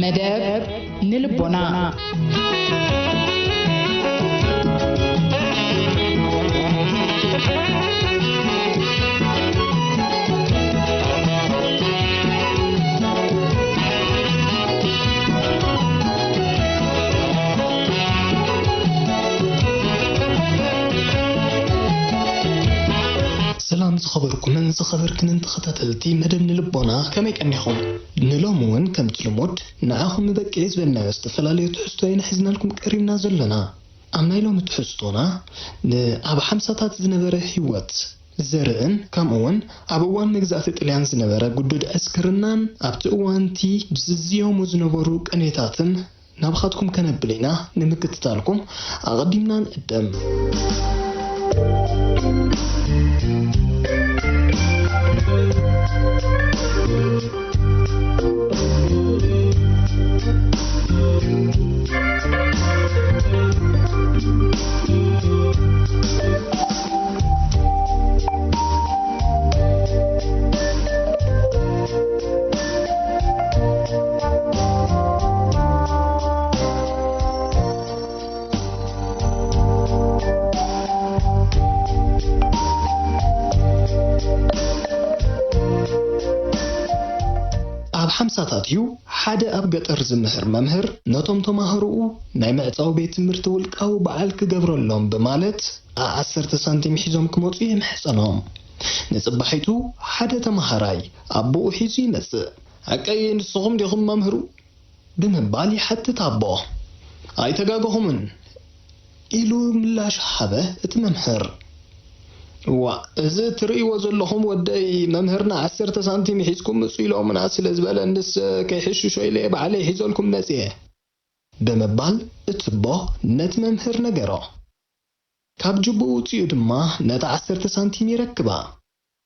መደብ ንልቦና። ሰላም ዝኸበርኩምን ዝኸበርክንን ተኸታተልቲ መደብ ንልቦና፣ ከመይ ቀኒኹም? ንሎሚ እውን ከምቲ ልሙድ ንዓኹም በቂዕ ዝበልናዮ ዝተፈላለየ ትሕዝቶ ኢና ሒዝናልኩም ቀሪብና ዘለና። ኣብ ናይ ሎሚ ትሕዝቶና ን-፣ ኣብ ሓምሳታት ዝነበረ ህይወት ዘርእን ከምኡ እውን ኣብ እዋን መግዛእቲ ጥልያን ዝነበረ ግዱድ ዕስክርናን ኣብቲ እዋንቲ ዝዝየሙ ዝነበሩ ቅኔታትን ናባኻትኩም ከነብል ኢና። ንምክትታልኩም ኣቐዲምና ንዕደም። ኣብ ሓምሳታት እዩ ሓደ ኣብ ገጠር ዝምህር መምህር ነቶም ተማሃሮኡ ናይ ምዕጻው ቤት ትምህርቲ ውልቃዊ በዓል ክገብረሎም ብማለት ዓ-፣ ዓሰርተ ሳንቲም ሒዞም ክመጹ የምሕጸኖም። ንጽባሒቱ ሓደ ተማሃራይ ኣቦኡ ሒዙ ይመጽእ። "ሓቀይ ንስኹም ዲኹም መምህሩ?" ብምባል ይሓትት ኣቦ። "ኣይተጋገኹምን" ኢሉ ምላሽ ሃበ እቲ መምህር። "ዋእ፣ እዚ እትርእይዎ ዘለኹም ወደይ መምህርና ዓሰርተ ሳንቲም ሒዝኩም ምጹ ኢሎምና ስለ ዝበለንስ ከይሕሽሾ ኢለ ባዕለይ ሒዘልኩም መጽየ" ብምባል እቲ ኣቦ ነቲ መምህር ነገሮ። ካብ ጅቡኡ ውጺኡ ድማ ነታ ዓሰርተ ሳንቲም ይረክባ።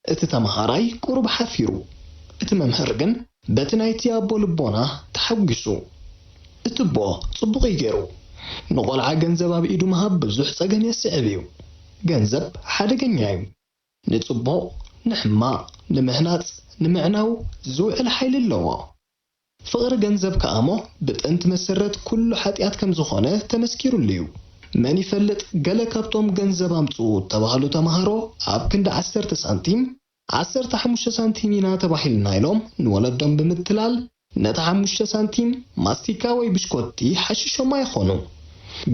እቲ ተመሃራይ ቁሩብ ሓፊሩ፣ እቲ መምህር ግን በቲ ናይቲ ኣቦ ልቦና ተሓጒሱ። እቲ ኣቦ ጽቡቕ እዩ ገይሩ። ንቖልዓ ገንዘብ ኣብ ኢዱ ምሃብ ብዙሕ ጸገም የስዕብ እዩ። ገንዘብ ሓደገኛ እዩ። ንጽቡቕ፣ ንሕማቕ፣ ንምህናጽ፣ ንምዕናው ዝውዕል ሓይሊ ኣለዎ። ፍቕሪ ገንዘብ ከኣሞ ብጥንቲ መሰረት ኩሉ ሓጢኣት ከም ዝኾነ ተመስኪሩሉ እዩ። መን ይፈልጥ፣ ገለ ካብቶም ገንዘብ ኣምጽኡ እተባህሉ ተማሃሮ ኣብ ክንዲ ዓሰርተ ሳንቲም፣ ዓሰርተ ሓሙሽተ ሳንቲም ኢና ተባሂልና ኢሎም ንወለዶም ብምትላል፣ ነታ ሓሙሽተ ሳንቲም ማስቲካ ወይ ብሽኮቲ ሓሺሾማ ይኾኑ።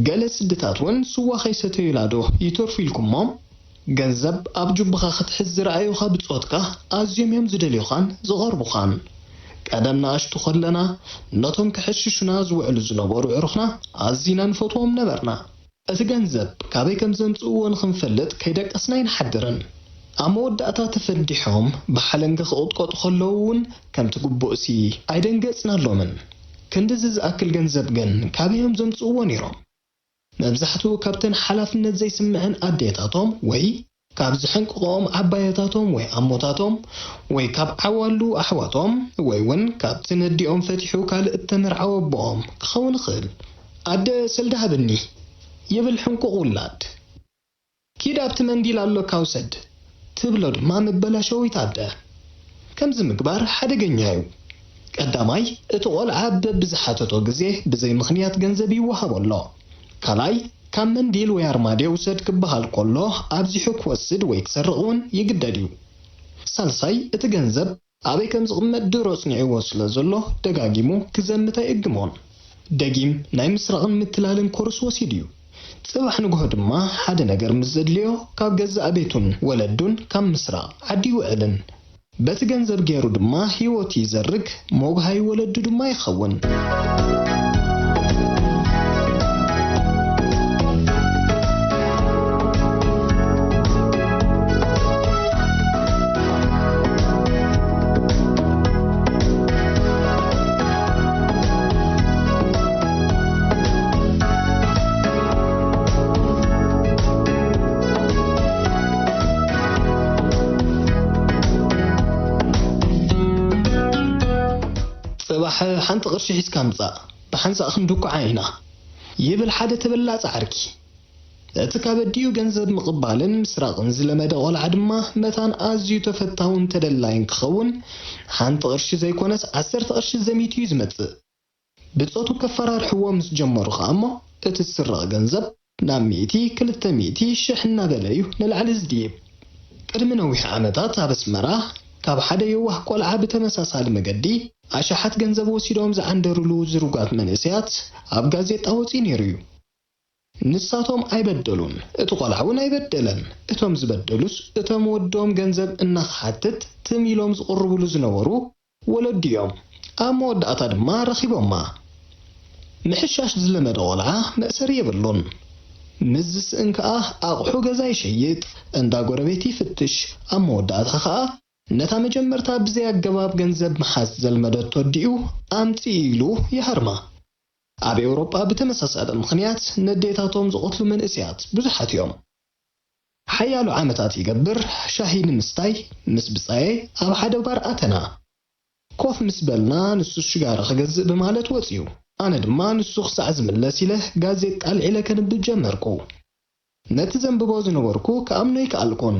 ገለ ስድታት እውን ስዋ ከይሰተዩላ ዶ ይተርፉ ኢልኩሞም? ገንዘብ ኣብ ጁብኻ ክትሕዝ ዝረኣዩኻ ብጾትካ ኣዝዮም እዮም ዝደልዩኻን ዝቐርቡኻን። ቀደም ንኣሽቱ ከለና ነቶም ከሐሽሹና ዝውዕሉ ዝነበሩ ኣዕሩኽና ኣዚና ንፈትዎም ነበርና። እቲ ገንዘብ ካበይ ከም ዘምጽእዎ ንኽንፈልጥ ከይደቀስና ኣይንሓድርን። ኣብ መወዳእታ ተፈዲሖም ብሓለንጊ ክቕጥቀጡ ከለዉ እውን ከምቲ ግቡእሲ ኣይደንገጽናሎምን። ክንድዚ ዝኣክል ገንዘብ ግን ካበይ እዮም ዘምጽእዎ ነይሮም? መብዛሕትኡ ካብተን ሓላፍነት ዘይስምዐን ኣዴታቶም ወይ ካብ ዝሕንቅቕኦም ዓባየታቶም ወይ ኣሞታቶም ወይ ካብ ዓዋሉ ኣሕዋቶም ወይ እውን ካብቲ ነዲኦም ፈቲሑ ካልእ እተመርዓወ ኣቦኦም ክኸውን ይኽእል። ኣደ ሰልዲ ሃብኒ ይብል ሕንቁቕ ውላድ። ኪድ ኣብቲ መንዲል ኣሎካ ውሰድ ትብሎ ድማ መበላሸዊት ኣደ። ከምዚ ምግባር ሓደገኛ እዩ። ቀዳማይ፣ እቲ ቆልዓ በብዝሓተቶ ግዜ ብዘይ ምኽንያት ገንዘብ ይወሃቦ ኣሎ። ካልኣይ፣ ካብ መንዲል ወይ ኣርማድዮ ውሰድ ክበሃል ከሎ ኣብዚሑ ክወስድ ወይ ክሰርቕ እውን ይግደድ እዩ። ሳልሳይ፣ እቲ ገንዘብ ኣበይ ከም ዝቕመጥ ድሮ ኣጽኒዕዎ ስለ ዘሎ ደጋጊሙ ክዘምት ኣይእግሞን። ደጊም ናይ ምስራቕን ምትላልን ኮርስ ወሲዱ እዩ። ጽባሕ ንግሆ ድማ ሓደ ነገር ምስ ዘድልዮ ካብ ገዛእ ቤቱን ወለዱን ካብ ምስራቕ ዓዲ ይውዕልን በቲ ገንዘብ ገይሩ ድማ ህይወቱ ይዘርግ፣ መጉሃይ ወለዱ ድማ ይኸውን። ጽባሕ ሓንቲ ቅርሺ ሒዝካ ምጻእ፣ ብሓንሳእ ክንድኩዓ ኢና፣ ይብል ሓደ ተበላጺ ዓርኪ። እቲ ካብ ኣዲኡ ገንዘብ ምቕባልን ምስራቕን ዝለመደ ቆልዓ ድማ መታን ኣዝዩ ተፈታውን ተደላይን ክኸውን ሓንቲ ቅርሺ ዘይኮነስ ዓሰርተ ቅርሺ ዘሚቱ እዩ ዝመጽእ። ብጾቱ ከፈራርሕዎ ምስ ጀመሩ ከኣ እሞ እቲ ዝስረቕ ገንዘብ ናብ ሚእቲ፣ ክልተ ሚእቲ፣ ሽሕ እናበለ እዩ ንላዕሊ ዝድይብ። ቅድሚ ነዊሕ ዓመታት ኣብ ኣስመራ ካብ ሓደ የዋህ ቆልዓ ብተመሳሳሊ መገዲ ኣሽሓት ገንዘብ ወሲዶም ዝዓንደርሉ ዝሩጋት መንእሰያት ኣብ ጋዜጣ ወጺኡ ነይሩ እዩ። ንሳቶም ኣይበደሉን፣ እቲ ቆልዓ እውን ኣይበደለን። እቶም ዝበደሉስ እቶም ወዶም ገንዘብ እናኽሓትት ትም ኢሎም ዝቕርብሉ ዝነበሩ ወለዱ እዮም። ኣብ መወዳእታ ድማ ረኺቦማ። ምሕሻሽ ዝለመደ ቆልዓ መእሰሪ የብሉን። ምስ ዝስእን ከኣ ኣቕሑ ገዛ ይሸይጥ፣ እንዳ ጎረቤት ይፍትሽ። ኣብ መወዳእታ ከኣ ነታ መጀመርታ ብዘይ ኣገባብ ገንዘብ ምሓዝ ዘልመደቶ ኣዲኡ ኣምጽኢ ኢሉ ይሃርማ። ኣብ ኤውሮጳ ብተመሳሳሊ ምኽንያት ነዴታቶም ዝቐትሉ መንእሰያት ብዙሓት እዮም። ሓያሎ ዓመታት ይገብር፣ ሻሂ ንምስታይ ምስ ብጻየይ ኣብ ሓደ ባር ኣተና። ኮፍ ምስ በልና፣ ንሱ ሽጋራ ክገዝእ ብማለት ወጺኡ። ኣነ ድማ ንሱ ክሳዕ ዝምለስ ኢለ ጋዜጣ ኣልዒለ ከንብብ ጀመርኩ። ነቲ ዘንብቦ ዝነበርኩ ክኣምኖ ኣይከኣልኩን።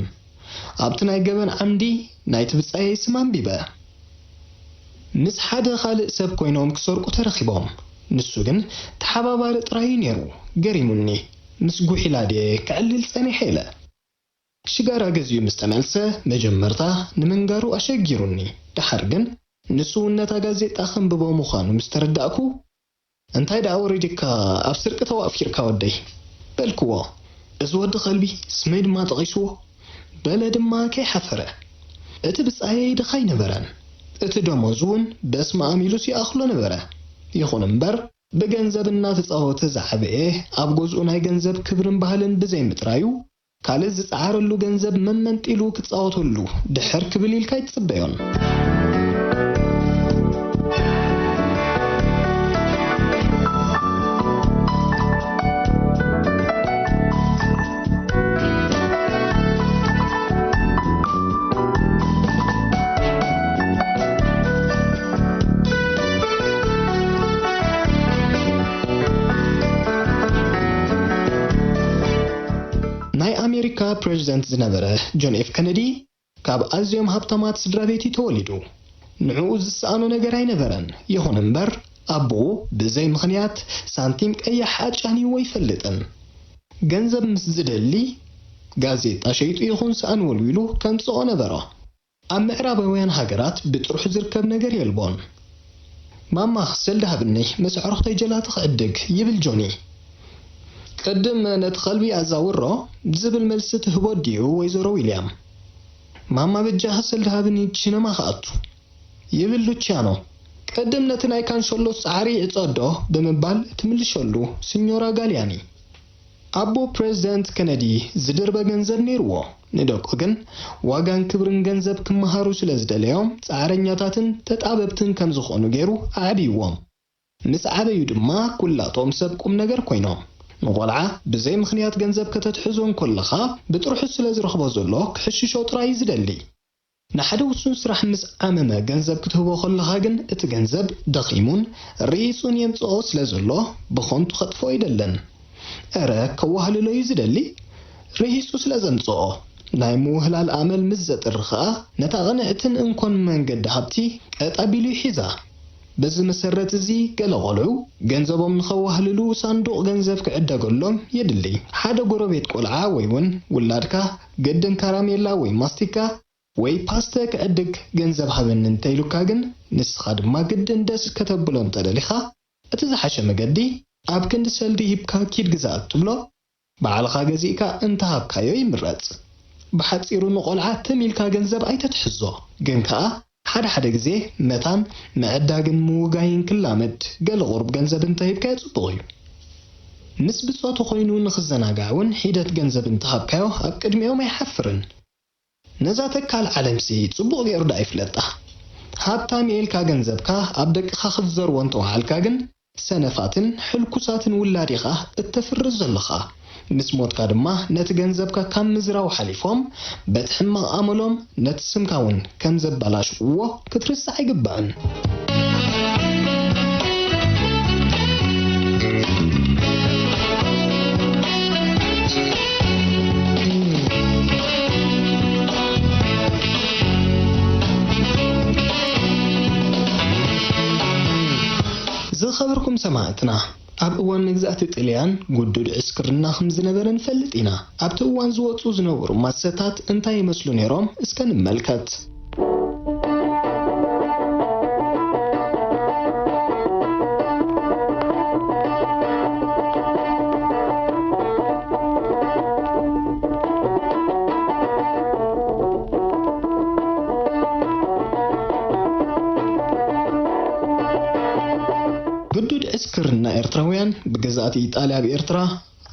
ኣብቲ ናይ ገበን ዓምዲ ናይቲ ብጻየይ ስም ኣንቢበ። ምስ ሓደ ካልእ ሰብ ኮይኖም ክሰርቁ ተረኺቦም። ንሱ ግን ተሓባባሪ ጥራይ እዩ ነይሩ። ገሪሙኒ። ምስ ጉሒላ ድየ ክዕልል ጸኒሐ ኢለ። ሽጋራ ገዚኡ ምስ ተመልሰ፣ መጀመርታ ንምንጋሩ ኣሸጊሩኒ። ደሓር ግን ንሱ እውን ነታ ጋዜጣ ከንብቦ ምዃኑ ምስ ተረዳእኩ፣ "እንታይ ደኣ ወሪድካ ኣብ ስርቂ ተዋፊርካ ወደይ?" በልክዎ። እዚ ወዲ ከልቢ ስመይ ድማ ጠቒስዎ። በለ ድማ ከይሓፈረ። እቲ ብጻየይ ድኻ ኣይነበረን። እቲ ደሞዙ እውን በስመ ኣም ኢሉስ ይኣኽሎ ነበረ። ይኹን እምበር፣ ብገንዘብ እናተጻወተ ዝዓበየ፣ ኣብ ገዝኡ ናይ ገንዘብ ክብርን ባህልን ብዘይምጥራዩ፣ ካልእ ዝጸዓረሉ ገንዘብ መመንጢሉ ክጻወተሉ ድሕር ክብል ኢልካ ኣይትጽበዮን። ናይ ኣሜሪካ ፕሬዚደንት ዝነበረ ጆን ኤፍ ከነዲ ካብ ኣዝዮም ሃብታማት ስድራ ቤት እዩ ተወሊዱ። ንዕኡ ዝሰኣኖ ነገር ኣይነበረን። ይኹን እምበር፣ ኣቦኡ ብዘይ ምኽንያት ሳንቲም ቀያሕ ኣጫንይዎ ኣይፈልጥን። ገንዘብ ምስ ዝደሊ፣ ጋዜጣ ሸይጡ ይኹን ሰኣን ወልዊሉ ከምጽኦ ነበሮ። ኣብ ምዕራባውያን ሃገራት ብጥርሑ ዝርከብ ነገር የልቦን። "ማማ፣ ሰልዲ ሃብኒ፣ ምስ ኣዕሩኽተይ ጀላቲ ክዕድግ" ይብል ጆኒ። "ቅድም ነቲ ከልቢ ኣዛውሮ" ዝብል መልሲ ትህቦ ኣዲኡ ወይዘሮ ዊልያም። "ማማ፣ በጃኺ ሰልዲ ሃብኒ፣ ቺነማ ክኣቱ" ይብል ሉቺያኖ። "ቅድም ነቲ ናይ ካንሸሎ ጻዕሪ ዕጸዶ" ብምባል ትምልሸሉ ስኞራ ጋልያኒ። ኣቦ ፕሬዚደንት ከነዲ ዝድርበ ገንዘብ ነይርዎ። ንደቁ ግን ዋጋን ክብርን ገንዘብ ክመሃሩ ስለ ዝደለዮም፣ ጻዕረኛታትን ተጣበብትን ከም ዝኾኑ ገይሩ ኣዕብይዎም። ምስ ዓበዩ ድማ ኩላቶም ሰብ ቁም ነገር ኮይኖም። ንቆልዓ ብዘይ ምኽንያት ገንዘብ ከተትሕዞ እንኮለኻ፣ ብጥርሑ ስለ ዝረኽቦ ዘሎ ክሕሽሾ ጥራይ እዩ ዝደሊ። ንሓደ ውሱን ስራሕ ምስ ዓመመ ገንዘብ ክትህቦ ከለኻ ግን፣ እቲ ገንዘብ ደኺሙን ርሂጹን የምጽኦ ስለ ዘሎ፣ ብኸንቱ ከጥፍኦ ኣይደልን። እረ፣ ከዋህልሎ እዩ ዝደሊ። ርሂጹ ስለ ዘምጽኦ፣ ናይ ምውህላል ኣመል ምስ ዘጥሪ ኸኣ፣ ነታ ቅንዕትን እንኮን መንገዲ ሃብቲ ቀጥ ኣቢሉ ይሒዛ። በዚ መሰረት እዚ፣ ገለ ቆልዑ ገንዘቦም ንኸዋህልሉ ሳንዱቕ ገንዘብ ክዕደገሎም የድሊ። ሓደ ጎረቤት ቆልዓ ወይ እውን ውላድካ ግድን ካራሜላ ወይ ማስቲካ ወይ ፓስተ ክዕድግ ገንዘብ ሃበኒ እንተኢሉካ ግን፣ ንስኻ ድማ ግድን ደስ ከተብሎ እንተደሊኻ፣ እቲ ዝሓሸ መገዲ፣ ኣብ ክንዲ ሰልዲ ሂብካ ኪድ ግዛእ እትብሎ፣ ባዕልኻ ገዚእካ እንተሃብካዮ ይምረጽ። ብሓጺሩ፣ ንቆልዓ ትም ኢልካ ገንዘብ ኣይተትሕዞ። ግን ከኣ፣ ሓደ ሓደ ግዜ መታን ምዕዳግን ምውጋይን ክላመድ፣ ገለ ቁሩብ ገንዘብ እንተሂብካዮ ጽቡቕ እዩ። ምስ ብጾቱ ኮይኑ ንኽዘናጋዕ እውን ሒደት ገንዘብ እንተሃብካዮ፣ ኣብ ቅድሚኦም ኣይሓፍርን። ነዛ ተካል ዓለምሲ ጽቡቕ ገይሩ ደኣ ይፍለጣ። ሃብታም እየ ኢልካ ገንዘብካ ኣብ ደቅኻ ክትዘርዎ እንተወዓልካ ግን፣ ሰነፋትን ሕልኩሳትን ውላድ ኢኻ እተፍሪ ዘለኻ። ምስ ሞትካ ድማ ነቲ ገንዘብካ ካብ ምዝራው ሓሊፎም፣ በቲ ሕማቕ ኣመሎም ነቲ ስምካ እውን ከም ዘበላሽውዎ ክትርስዕ ኣይግባእን። ዝኸበርኩም ሰማዕትና፣ ኣብ እዋን መግዛእቲ ጥልያን ግዱድ ዕስክርና ከም ዝነበረ ንፈልጥ ኢና። ኣብቲ እዋን ዝወጹ ዝነበሩ ማሰታት እንታይ ይመስሉ ነይሮም? እስከ ንመልከት። ግዱድ ዕስክርና ኤርትራውያን ብገዛእቲ ኢጣልያ ኣብ ኤርትራ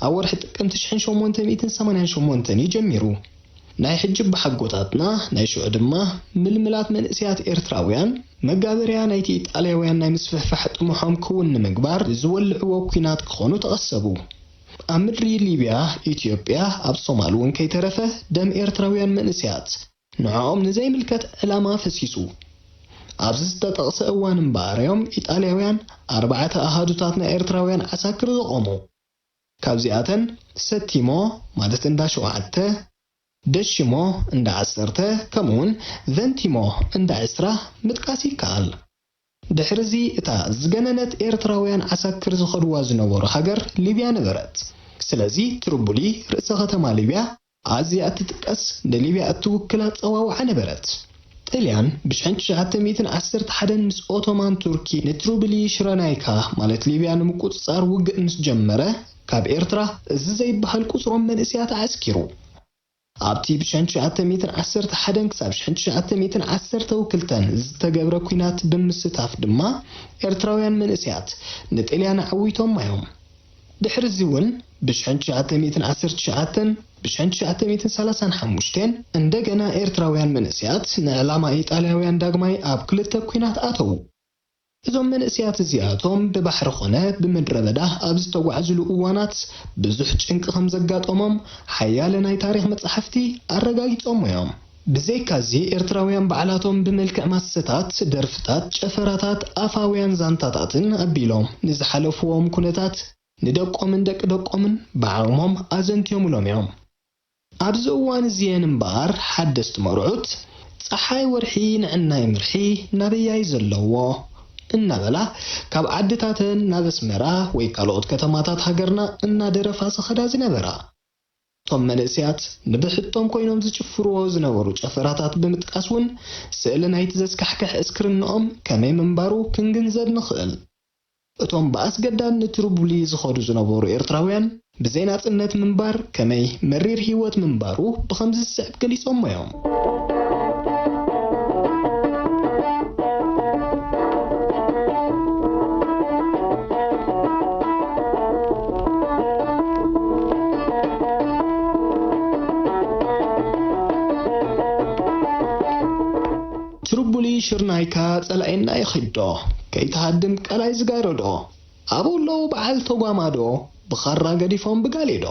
ኣብ ወርሒ ጥቅምቲ ሽሕን ሸሞንተ ሚእትን ሰማንያን ሸሞንተን እዩ ጀሚሩ። ናይ ሕጂ ኣቦሓጎታትና ናይ ሽዑ ድማ ምልምላት መንእሰያት ኤርትራውያን መጋበርያ ናይቲ ኢጣልያውያን ናይ ምስፍሕፋሕ ጥሙሖም ክውን ንምግባር ዝወልዕዎ ኲናት ክኾኑ ተቐሰቡ። ኣብ ምድሪ ሊብያ፣ ኢትዮጵያ፣ ኣብ ሶማል እውን ከይተረፈ ደም ኤርትራውያን መንእሰያት ንዕኦም ንዘይምልከት ዕላማ ፈሲሱ። ኣብዚ ዝተጠቕሰ እዋን እምበኣር እዮም ኢጣልያውያን ኣርባዕተ ኣሃዱታት ናይ ኤርትራውያን ዓሳክር ዘቖሙ። ካብዚኣተን ሰቲሞ፣ ማለት እንዳ ሸውዓተ፣ ደሽሞ፣ እንዳ ዓሰርተ፣ ከምኡውን ቨንቲሞ፣ እንዳ ዕስራ ምጥቃስ ይከኣል። ድሕርዚ እታ ዝገነነት ኤርትራውያን ዓሳክር ዝኸድዋ ዝነበሩ ሃገር ሊብያ ነበረት። ስለዚ ትሪፖሊ፣ ርእሰ ከተማ ሊብያ፣ ኣዝያ እትጥቀስ፣ ንሊብያ እትውክል ኣጸዋውዓ ነበረት። ጥልያን ብሽሕን ትሽዓተ ሚእትን ዓሰርተ ሓደን ምስ ኦቶማን ቱርኪ ንትሪፖሊ ሽረናይካ፣ ማለት ሊብያ፣ ንምቁጽጻር ውግእ ምስ ጀመረ፣ ካብ ኤርትራ እዚ ዘይበሃል ቁጽሮም መንእሰያት ኣዕስኪሩ። ኣብቲ ብሽሕን ትሽዓተ ሚእትን ዓሰርተ ሓደን ክሳብ ሽሕን ትሽዓተ ሚእትን ዓሰርተ ክልተን ዝተገብረ ኲናት ብምስታፍ ድማ፣ ኤርትራውያን መንእሰያት ንጥልያን ኣዕዊቶማ እዮም። ድሕሪ እዚ እውን ብሽሕን ትሽዓተ ሚእትን ዓሰርተ ትሽዓተን ብሽሕን ትሽዓተ ሚእትን ሰላሳን ሓሙሽተን እንደገና ኤርትራውያን መንእሰያት ንዕላማ ኢጣልያውያን ዳግማይ ኣብ ክልተ ኲናት ኣተዉ። እዞም መንእሰያት እዚኣቶም ብባሕሪ ኾነ ብምድረ በዳ ኣብ ዝተጓዕዙሉ እዋናት ብዙሕ ጭንቂ ከም ዘጋጠሞም ሓያለ ናይ ታሪኽ መጻሕፍቲ ኣረጋጊጾም እዮም። ብዘይካዚ ኤርትራውያን ባዕላቶም ብመልክዕ ማሰታት፣ ደርፍታት፣ ጨፈራታት፣ ኣፋውያን ዛንታታትን ኣቢሎም ንዝሓለፍዎም ኩነታት ንደቆምን ደቂ ደቆምን ብዓቕሞም ኣዘንትዮምሎም እዮም። ኣብዚ እዋን እዚኤን እምበኣር ሓደስቲ መርዑት፣ "ጸሓይ ወርሒ ንዕናይ ምርሒ ናበያይ ዘለዎ?" እናበላ ካብ ዓድታተን ናብ ኣስመራ ወይ ካልኦት ከተማታት ሃገርና እናደረፋ ዝኸዳ ዝነበራ። እቶም መንእሰያት ንብሕቶም ኮይኖም ዝጭፍርዎ ዝነበሩ ጨፈራታት ብምጥቃስ እውን ስእሊ ናይቲ ዘስካሕክሕ ዕስክርንኦም ከመይ ምንባሩ ክንግንዘብ ንኽእል። እቶም ብኣስገዳድ ንትሪፖሊ ዝኸዱ ዝነበሩ ኤርትራውያን ብዘይ ናጽነት ምንባር ከመይ መሪር ህይወት ምንባሩ ብኸምዚ ዝስዕብ ገሊጾሞ እዮም። ትሪፖሊ ሽርናይካ ጸላኤና ይኺዶ፣ ከይትሃድም ቀላይ ዝጋረዶ፣ ኣብኡ ኣለዉ በዓል ተጓማዶ፣ ብኻራ ገዲፎም ብጋሌዶ።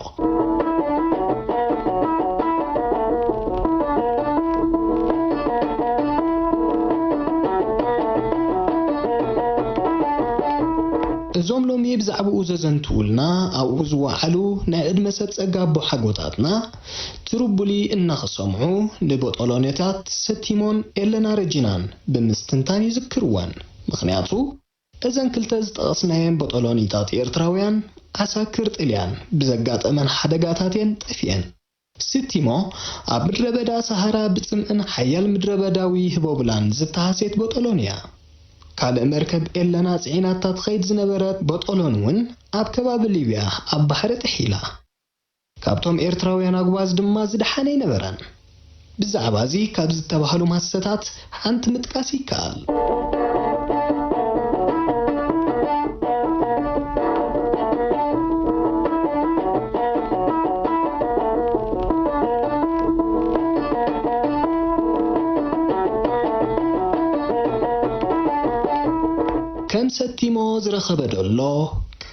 እዞም ሎሚ ብዛዕባኡ ዘዘንትዉልና ኣብኡ ዝወዓሉ ናይ ዕድመ ሰብ ጸጋ ኣቦሓጎታትና ትርቡሊ እናኸሰምዑ ንቦጦሎኒታት ሰቲሞን ኤለና ረጂናን ብምስትንታን ይዝክርወን። ምኽንያቱ እዘን ክልተ ዝጠቐስናየን ቦጦሎኒታት ኤርትራውያን ዓሳክር ጥልያን ብዘጋጠመን ሓደጋታት እየን ጠፊአን። ስቲሞ ኣብ ምድረ በዳ ሰሃራ ብጽምእን ሓያል ምድረ በዳዊ ህቦብላን ዝተሃስየት ቦጦሎን እያ። ካልእ መርከብ ኤለና ጽዒናታ ትኸይድ ዝነበረት ቦጦሎን እውን ኣብ ከባቢ ሊብያ ኣብ ባሕሪ ጥሒላ። ካብቶም ኤርትራውያን ኣጉባዝ ድማ ዝደሓነ ኣይነበረን። ብዛዕባ እዚ ካብ ዝተባህሉ ማሰታት ሓንቲ ምጥቃስ ይከኣል። ከም ሰቲሞ ዝረኸበ ደሎ፣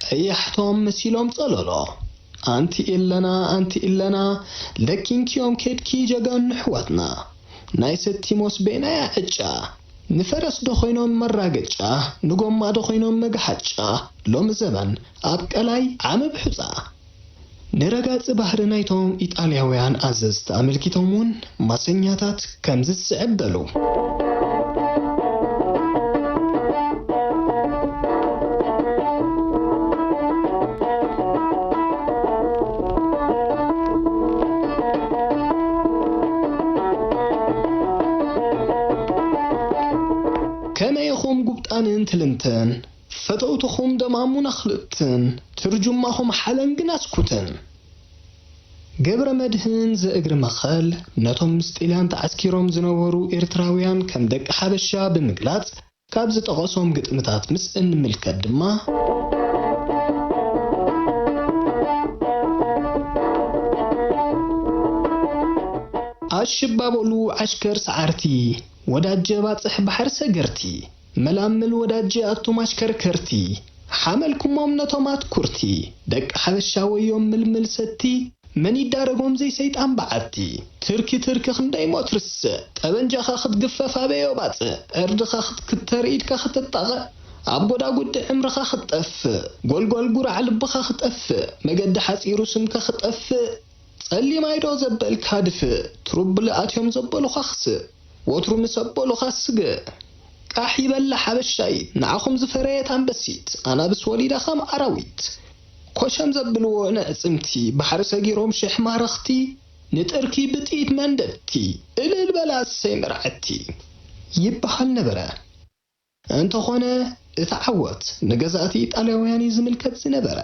ቀያሕቶም መሲሎም ጸለሎ። ኣንቲ ኢለና፣ ኣንቲ ኢለና፣ ለኪንኪዮም ኬድኪ ጀጋኑ ኣሕዋትና። ናይ ሰቲሞስ በየናያ ዕጫ? ንፈረስ ዶ ኾይኖም መራገጫ? ንጎማ ዶ ኾይኖም መግሓጫ? ሎሚ ዘበን ኣብ ቀላይ ዓመ ብሑጻ። ንረጋጺ ባህሪ ናይቶም ኢጣልያውያን ኣዘዝቲ ኣመልኪቶም እውን ማሰኛታት ከምዚ ዝስዕብ በሉ። ስልጣንን ትልንትን፣ ፈተውትኹም ደማሙን ኣኽልብትን፣ ትርጁማኹም ሓለንግን ኣስኩትን። ገብረ መድህን ዘእግሪ መኸል ነቶም ምስ ጥልያን ተዓስኪሮም ዝነበሩ ኤርትራውያን ከም ደቂ ሓበሻ ብምግላጽ፣ ካብ ዝጠቐሶም ግጥምታት ምስ እንምልከት ድማ፣ ኣሽባበሉ ዓሽከር ሰዓርቲ፣ ወዳጀ ባጽሕ ባሕሪ ሰገርቲ፣ መላምል ወዳጀ ኣቱም ኣሽከርከርቲ፣ ሓመልኩሞም ነቶም ኣትኩርቲ፣ ደቂ ሓበሻ ወዮም ምልምል ሰቲ፣ መን ይዳረጎም ዘይሰይጣን በዓቲ፣ ትርኪ ትርኪ ክንደይ ሞት ርስዕ፣ ጠበንጃኻ ክትግፈፍ ኣበዮ ባጽዕ፣ ዕርድኻ ክትክተር ኢድካ ክትጣቐዕ፣ ኣብ ጎዳጉዲ ዕምርኻ ክትጠፍእ፣ ጎልጓል ጉራዕ ልብኻ ክጠፍእ፣ መገዲ ሓጺሩ ስምካ ክጠፍእ፣ ጸሊም ኣይዶ ዘበልካ ድፍእ፣ ትሩብል ኣትዮም ዘበሉኻ ክስእ፣ ወትሩ ምስ ኣበሉኻ ስግእ። ቃሕ ይበል ሓበሻይት፣ ንዓኹም ዝፈረየት ኣንበሲት፣ ኣናብስ ወሊዳ ከም ኣራዊት። ኮሸም ዘብልዎ ነዕጽምቲ፣ ባሕሪ ሰጊሮም ሽሕ ማረኽቲ፣ ንጥርኪ ብጥይት መንደድቲ፣ እልል በላ እሰይ መርዓቲ ይበሃል ነበረ። እንተኾነ፣ እቲ ዓወት ንገዛእቲ ኢጣልያውያን እዩ ዝምልከት ዝነበረ።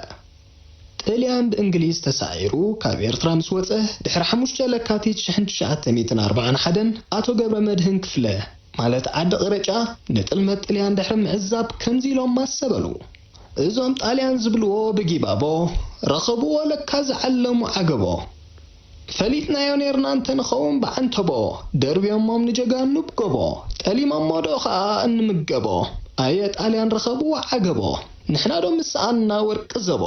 ጥልያን ብእንግሊዝ ተሳዒሩ ካብ ኤርትራ ምስ ወጸ፣ ድሕሪ ሓሙሽተ ለካቲት ሽሕን ትሽዓተ ሚእትን ኣርባዓን ሓደን ኣቶ ገብረ መድህን ክፍለ፣ ማለት ዓዲ ቅረጫ፣ ንጥልመት ጥልያን ድሕሪ ምዕዛብ ከምዚ ኢሎም ማሰበሉ። እዞም ጣልያን ዝብልዎ ብጊባቦ፣ ረኸብዎ ለካ ዝዓለሙ ዓገቦ። ፈሊጥናዮ ኔርና እንተንኸውን ብዓንተቦ፣ ደርብዮሞም ንጀጋኑ ብጎቦ፣ ጠሊሞሞ ዶ ኸኣ እንምገቦ፣ ኣየ ጣልያን ረኸብዎ ዓገቦ፣ ንሕና ዶ ምስ ሰኣንና ወርቂ ዘቦ።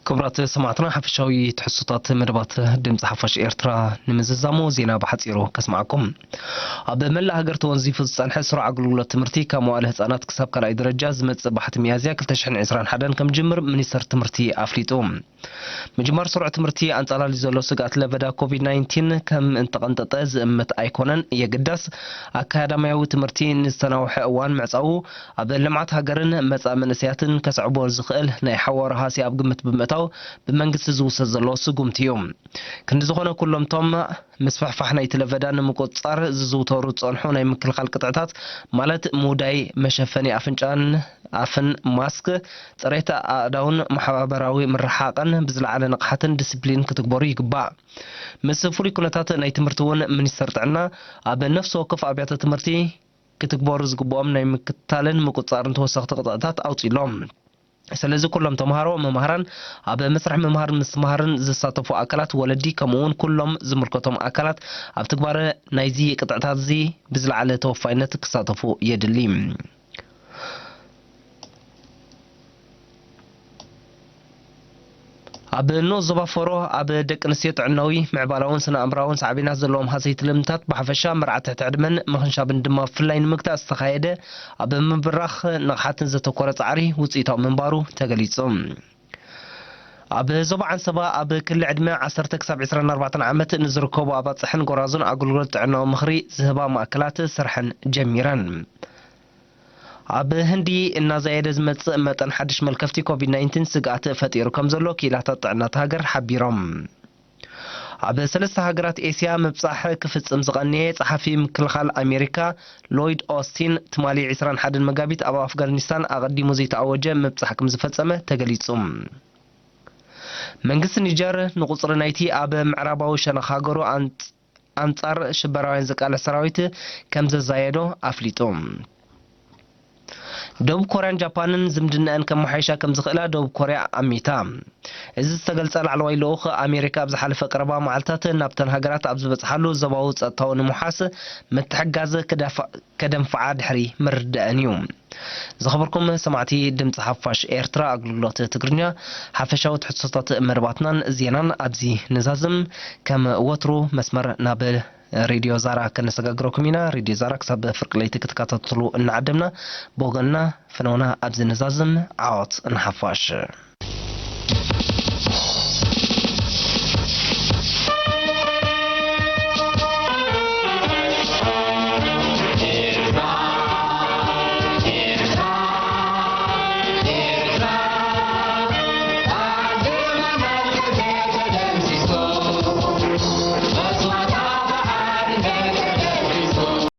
ክቡራት ሰማዕትና፣ ሓፈሻዊ ትሕዝቶታት መደባት ድምፂ ሓፋሽ ኤርትራ ንምዝዛሙ ዜና ብሓፂሩ ከስምዓኩም። ኣብ መላእ ሃገር ተወንዚፉ ዝጸንሐ ስሩዕ ኣገልግሎት ትምህርቲ ካብ መዋእለ ህጻናት ክሳብ ካልኣይ ደረጃ ዝመጽእ ባሕቲ ሚያዝያ ክልተ ሽሕን ዕስራን ሓደን ከም ዝጅምር ሚኒስተር ትምህርቲ ኣፍሊጡ። ምጅማር ስሩዕ ትምህርቲ ኣንጻላልዩ ዘሎ ስግኣት ለበዳ ኮቪድ ናይንቲን ከም እንተቐንጠጠ ዝእምት ኣይኮነን። የግዳስ፣ ኣካዳሚያዊ ትምህርቲ ንዝተናውሐ እዋን ምዕጻዉ ኣብ ልምዓት ሃገርን መጻኢ መንእሰያትን ከስዕቦ ዝኽእል ናይ ሓዋሩ ሃሲ ኣብ ግምት ብምእታው ብመንግስቲ ዝውሰድ ዘሎ ስጉምቲ እዩ። ክንዲ ዝኾነ፣ ኩሎም እቶም ምስፍሕፋሕ ናይቲ ለበዳ ንምቁጽጻር ዝዝውተሩ ዝጸንሑ ናይ ምክልኻል ቅጥዕታት፣ ማለት ምውዳይ መሸፈኒ ኣፍንጫን ኣፍን፣ ማስክ፣ ጽሬት ኣእዳውን ማሕበራዊ ምርሓቕን ብዝለዓለ ንቕሓትን ዲስፕሊን ክትግበሩ ይግባእ። ምስ ፍሉይ ኩነታት ናይ ትምህርቲ እውን ሚኒስተር ጥዕና ኣብ ነፍሲ ወከፍ ኣብያተ ትምህርቲ ክትግበሩ ዝግብኦም ናይ ምክትታልን ምቁጽጻርን ተወሰኽቲ ቅጥዕታት ኣውጺእሎም። ስለዚ ኩሎም ተምሃሮ፣ መምሃራን፣ ኣብ መስርሕ ምምሃር ምስትምሃርን ዝሳተፉ ኣካላት፣ ወለዲ፣ ከምኡ እውን ኩሎም ዝምልከቶም ኣካላት ኣብ ትግባረ ናይዚ ቅጥዕታት እዚ ብዝለዓለ ተወፋይነት ክሳተፉ የድሊ። ኣብ ንኡስ ዞባ ፈሮ ኣብ ደቂ ኣንስትዮ ጥዕናዊ፣ ምዕባላውን ስነ ኣእምራውን ሳዕቤናት ዘለዎም ሃሰይቲ ልምድታት ብሓፈሻ፣ መርዓ ትሕቲ ዕድመን ምኽንሻብን ድማ ብፍላይ ንምግታእ ዝተኻየደ ኣብ ምብራኽ ንቕሓትን ዘተኮረ ጻዕሪ ውጽኢታዊ ምንባሩ ተገሊጹ። ኣብ ዞባ ዓንሰባ ኣብ ክሊ ዕድመ ዓሰርተ ክሳብ ዕስራን ኣርባዕተን ዓመት ንዝርከቡ ኣባጽሕን ጎራዙን ኣገልግሎት ጥዕናዊ ምኽሪ ዝህባ ማእከላት ስርሐን ጀሚረን። ኣብ ህንዲ እናዛየደ ዝመጽእ መጠን ሓድሽ መልከፍቲ ኮቪድ ናይንቲን ስግኣት ፈጢሩ ከም ዘሎ ክኢላታት ጥዕና እታ ሃገር ሓቢሮም። ኣብ ሰለስተ ሃገራት ኤስያ ምብጻሕ ክፍጽም ዝቐነየ ጸሓፊ ምክልኻል ኣሜሪካ ሎይድ ኦስቲን፣ ትማሊ ዕስራን ሓደን መጋቢት ኣብ ኣፍጋኒስታን ኣቐዲሙ ዘይተኣወጀ ምብጻሕ ከም ዝፈጸመ ተገሊጹ። መንግስቲ ኒጀር ንቁጽሪ ናይቲ ኣብ ምዕራባዊ ሸነኽ ሃገሩ ኣንጽ-፣ ኣንጻር ሽበራውያን ዝቃለስ ሰራዊት ከም ዘዛየዶ ኣፍሊጡ። ደቡብ ኮርያን ጃፓንን ዝምድናኣን ከመሓይሻ ከም ዝኽእላ ደቡብ ኮርያ ኣሚታ። እዚ ዝተገልጸ ላዕለዋይ ልኡኽ ኣሜሪካ ኣብ ዝሓለፈ ቀረባ መዓልታት ናብተን ሃገራት ኣብ ዝበጽሓሉ ዞባዊ ጸጥታዊ ንምውሓስ ምትሕግጋዝ ክደፍ-፣ ከደንፍዓ ድሕሪ ምርድዳእን እዩ። ዝኸበርኩም ሰማዕቲ ድምፂ ሓፋሽ ኤርትራ ኣገልግሎት ትግርኛ፣ ሓፈሻዊ ትሕዝቶታት መደባትናን ዜናን ኣብዚ ንዛዝም። ከም ወትሩ መስመር ናብ ሬድዮ ዛራ ከነሰጋግረኩም ኢና። ሬድዮ ዛራ ክሳብ ፍርቂ ለይቲ ክትከታተሉ እናዓደምና፣ ብወገንና ፈነውና ኣብዚ ንዛዝም። ዓወት ንሓፋሽ።